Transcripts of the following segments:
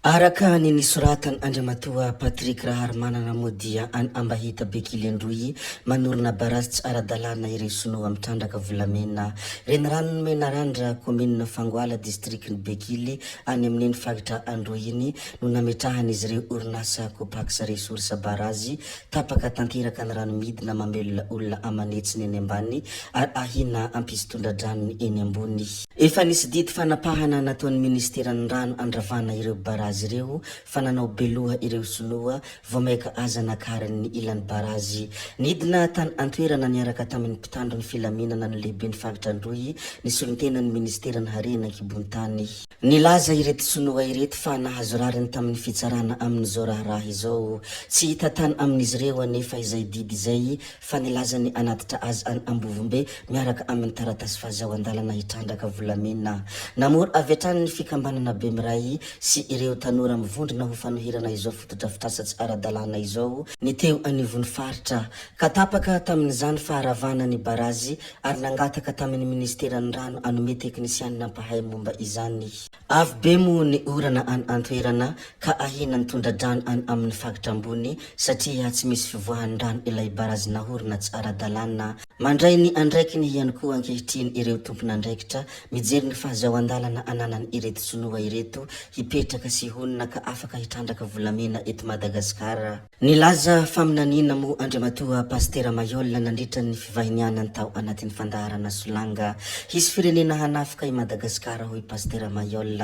Araka ny nisoratan' Andriamatoa Patrick Raharimanana moa dia any Ambahita Bekily Androy manorina barazy tsy ara-dalàna ireo sinoa mitrandraka volamena. Reniranon'i Menarandra, kaominina Fangoala, distrikan'i Bekily, any amin'iny faritra Androy iny no nametrahan'izy ireo orinasa Copax Ressources barazy. Tapaka tanteraka ny rano midina mamelona olona aman'hetsiny eny ambany ary ahiana hampisy tondra-drano ny eny ambony. Efa nisy didy fanapahana nataon'ny ministeran'ny rano handravana ireo barazy ireo fa nanao be loha ireo sinoa vao maika aza nakariny ny ilan'ny barazy. Nidina tany an-toerana niaraka tamin'ny mpitandro ny filaminana ny lehiben'ny faritra Androy ny solontenan'ny ministeran'ny harena an-kibon-tany. Nilaza ireto sinoa ireto fa nahazo rariny tamin'ny fitsarana amin'izao raharaha izao. Tsy hita tany amin'izy ireo anefa izay didy izay fa nilaza ny hanatitra azy any Ambovombe miaraka amin'ny taratasy fahazahoan-dalana hitrandraka volamena. Namory avy hatrany ny fikambanana Bemiray sy ireo tanora mivondrona ho fanoherana izao fotodrafitrasa tsy ara-dalàna izao ny teo anivon'ny faritra ka tapaka tamin'izany faharavana ny barazy ary nangataka tamin'ny minisiteran'ny rano hanome teknisianina mpahay momba izany. Avy be moa ny orana any an-toerana ka ahiana ny tondra-drano any amin'ny faritra ambony satria tsy misy fivoahan'ny rano ilay barazy nahorina tsy ara-dalàna. Mandray ny andraikiny ihany koa ankehitriny ireo tompon'andraikitra mijery ny fahazahoan-dalana ananan'ireto sinoa ireto hipetraka sy honina ka afaka hitrandraka volamena eto Madagasikara. Nilaza faminaniana moa Andriamatoa Pasitera Mayol nandritra ny fivahinianany tao anatin'ny fandaharana Solanga. Hisy firenena hanafika i Madagasikara hoy Pasitera Mayol.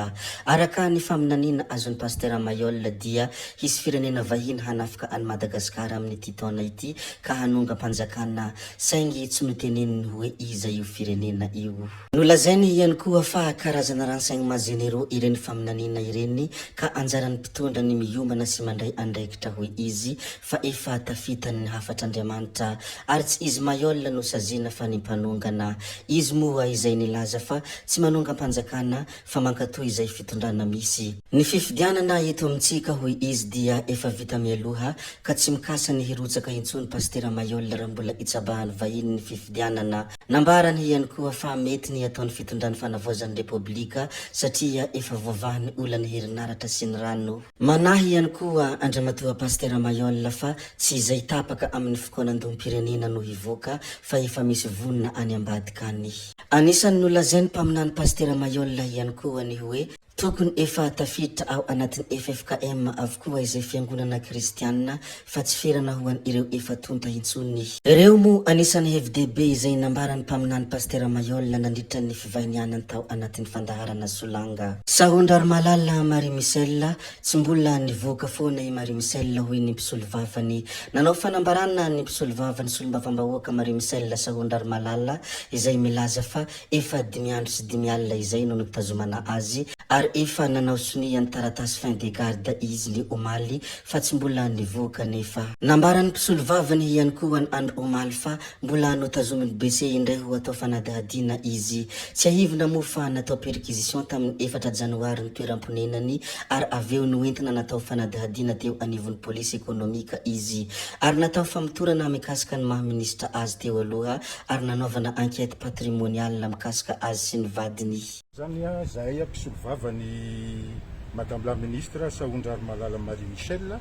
Araka ny faminaniana azon'i Pasitera Mayol dia hisy firenena vahiny hanafika an'i Madagasikara amin'ity taona ity ka hanongam-panjakana saingy tsy noteneniny hoe iza io firenena io. Nolazainy ihany koa fa karazana renseignements généraux ireny faminaniana ireny ka anjaran'ny mpitondra ny miomana sy mandray andraikitra hoy izy fa efa tafitany ny hafatr'Andriamanitra ary tsy izy Mayol no saziana fa ny mpanongana. Izy moa izay nilaza fa tsy manongam-panjakana fa mankatoa izay fitondrana misy. Ny fifidianana eto amintsika hoy izy dia efa vita mialoha ka tsy mikasa ny hirotsaka intsony Pasitera Mayol raha mbola itsabahan'ny vahiny ny fifidianana. Nambarany ihany koa fa mety ny ataon'ny fitondran'ny fanavaozan'ny Repoblika satria efa voavaha ny olan'ny herinaratra sy ny rano. Manahy ihany koa Andriamatoa Pasitera Mayol fa tsy izay tapaka amin'ny fikaonandoham-pirenena no hivoaka fa efa misy vonona any ambadika any. Anisan'ny nolazain'ny mpaminany Pasitera Mayol ihany koa ny hoe Tokony efa tafiditra ao anatin'ny ffkm avokoa izay fiangonana kristianina fa tsy ferana ho an'ireo efa tonta intsony. Ireo moa anisan'ny hevi-dehibe izay nambaran'ny mpaminany Pasitera Mayol nandritra ny fivahinianany tao anatin'ny fandaharana Solanga. Sahondrarimalala Marie Michelle, Tsy mbola nivoaka foana i Marie Michelle hoy ny mpisolovavany. Nanao fanambarana ny mpisolovavan'ny solombavambahoaka Marie Michelle Sahondrarimalala izay milaza fa Efa dimy andro sy dimy alina izay no nitazomana azy ary efa nanao sonia ny taratasy fin de garde izy ny omaly fa tsy mbola nivoaka anefa. Nambaran'ny mpisolovavany ihany koa ny andro omaly fa mbola notazomin'ny BC indray ho atao fanadihadiana izy. Tsiahivina moa fa natao perquisition tamin'ny efatra janoary ny toeram-ponenany ary avy eo noentina natao fanadihadiana teo anivon'ny polisy ekonomika izy ary natao famotorana mikasika ny maha minisitra azy teo aloha ary nanaovana enquête patrimoniale mikasika azy sy ny vadiny. Zany zahay mpisolovava ny Madame la Ministre Sahondrarimalala Marie Michelle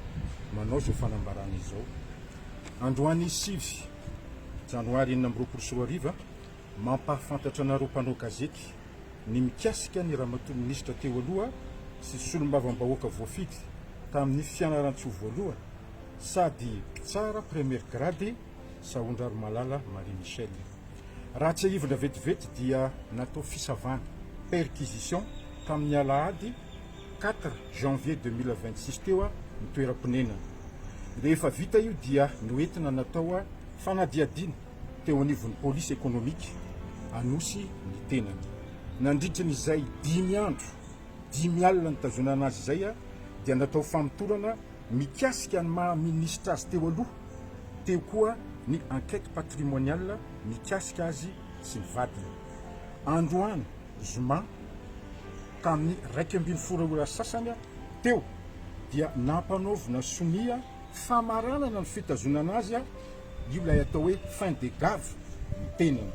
manao izao fanambarana izao. Androany sivy janoary 2026, mampahafantatra anareo mpanao gazety ny mikasika ny Ramatoa Minisitra teo aloha sy solombavambahoaka voafidy tamin'ny Fianarantsoa voalohany sady mpitsara premier grade Sahondrarimalala Marie Michelle. Raha tsiahivina vetivety dia natao fisavana, perquisition, tamin'ny alahady quatre janvier 2026 teo ny toeram-ponenana. Rehefa vita io dia noentina natao fanadihadiana teo anivon'ny polisy ekonomika Anosy ny tenany. Nandritra ny izay dimy andro dimy alina nitazonana azy izay dia natao famotorana Mikasika ny maha minisitra azy teo aloha, teo koa ny enquête patrimoniale mikasika azy sy ny vadiny. Androany zoma tamin'ny 11 ora sasany teo dia nampanaovina sonia famaranana ny fitazonana azy, io ilay atao hoe fin de gave ny tenany.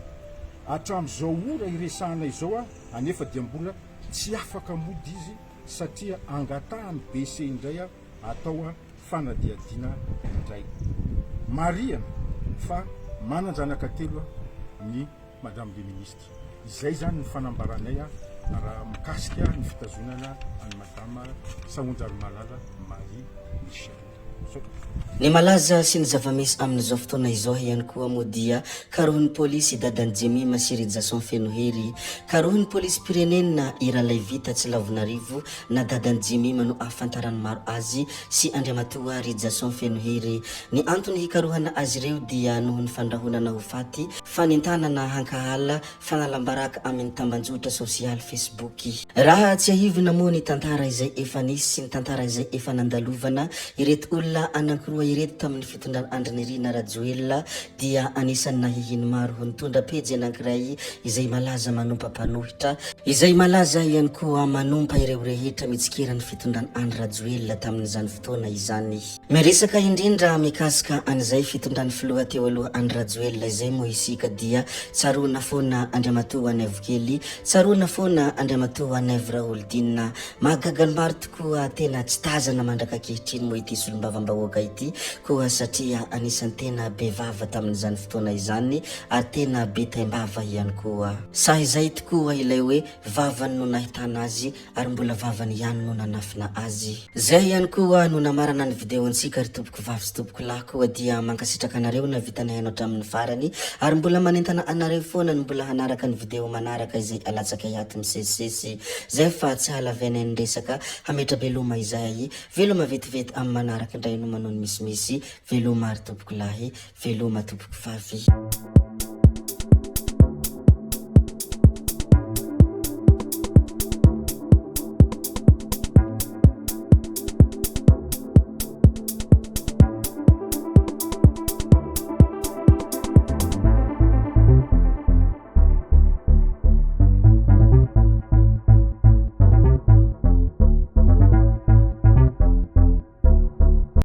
Hatramin'izao ora iresahana izao anefa dia mbola tsy afaka mody izy. satria angatahan'ny BC indray atao fanadihadiana indray. Marihana fa manan-janaka telo ny Madame le Ministre. Izay izany ny fanambaranay raha mikasika ny fitazonana an'i Madame Sahondrarimalala Marie Michelle. Misaotra. Ny malaza sy ny zava-misy amin'izao fotoana izao ihany koa moa dia karohin'ny polisy i dadan'i Jemima sy Rijason Fenohery. Karohin'ny polisim-pirenena i Ralaivita Tsilavonarivo na dadan'i Jemima no ahafantaran'ny maro azy sy Andriamatoa Rijason Fenohery. Ny antony hikarohana azy ireo dia noho ny fandrahonana ho faty, fanentanana hankahala, fanalam-baraka amin'ny tambanjotra sosialy Facebook. Raha tsiahivina moa ny tantara izay efa nisy sy ny tantara izay efa nandalovana ireto olona anankiroa ireto tamin'ny fitondran'i Andry Nirina Rajoelina dia anisan'ny nahihin'ny maro ho nitondra pejy anankiray izay malaza manompa mpanohitra, izay malaza ihany koa manompa ireo rehetra mitsikera ny fitondran'i Andry Rajoelina tamin'izany fotoana izany. Miresaka indrindra mikasika an'izay fitondran'ny filoha teo aloha Andry Rajoelina izay moa isika dia tsaroana foana Andriamatoa Naivo Kely, tsaroana foana Andriamatoa Naivo Raholdina. Mahagaga ny maro tokoa tena tsy tazana mandrak'ankehitriny moa ity solombavambahoaka ity koa satria anisan'ny tena be vava tamin'izany fotoana izany ary tena be taimbava ihany koa. Sahy izay tokoa ilay hoe vavany no nahitana azy ary mbola vavany ihany no nanafina azy. Zay ihany koa no namarana ny video antsika ry tompoko vavy sy tompoko lahy koa dia mankasitraka anareo navita nihaino hatramin'ny farany ary mbola manentana anareo foana ny mbola hanaraka ny video manaraka izay alatsakay ato misesisesy zay fa tsy hahalavianay ny resaka hametra-beloma izahay veloma vetivety amin'ny manaraka indray no manao ny misimisy veloma ry tompoko lahy veloma tompoko vavy.